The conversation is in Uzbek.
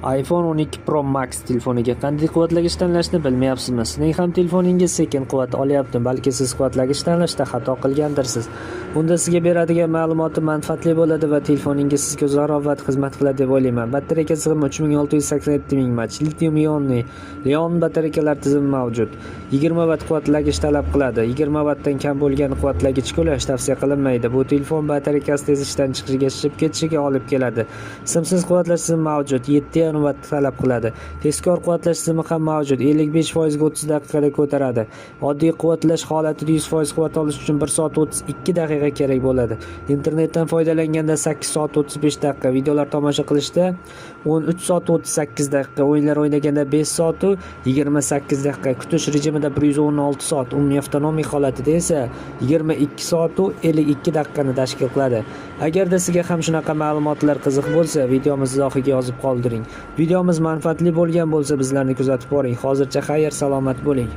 iPhone 12 Pro Max telefoniga qanday quvvatlagich tanlashni bilmayapsizmi? Sizning ham telefoningiz sekin quvvat olyapti. Balki siz quvvatlagich tanlashda xato qilgandirsiz. Unda sizga beradigan ma'lumotim manfaatli bo'ladi va telefoningiz sizga uzoqroq vaqt xizmat qiladi deb o'ylayman. Batareyka sig'imi 3687 ming mAh, литий ионный Li-ion batareykalar tizimi mavjud. 20 vatt quvvatlagich talab qiladi. 20 vattdan kam bo'lgan quvvatlagichga ulash tavsiya qilinmaydi. Bu telefon batareykasi tez ishdan chiqishiga, shishib ketishiga olib keladi. Simsiz quvvatlash tizimi mavjud. 7,5 vatt talab qiladi. Tezkor quvvatlash tizimi ham mavjud. 55% ga 30 daqiqada ko'taradi. Oddiy quvvatlash holatida 100% quvvat olish uchun 1 soat 32 daqiqa kerak bo'ladi. Internetdan foydalanganda 8 soat 35 daqiqa, videolar tomosha qilishda 13 soat 38 daqiqa, o'yinlar o'ynaganda 5 soat 28 daqiqa, kutish rejimida 116 soat, umumiy avtonomiy holatida esa 22 soat 52 daqiqani tashkil qiladi. Agarda sizga ham shunaqa ma'lumotlar qiziq bo'lsa, videomiz izohiga yozib qoldiring. Videomiz manfaatli bo'lgan bo'lsa, bizlarni kuzatib boring. Hozircha xayr, salomat bo'ling.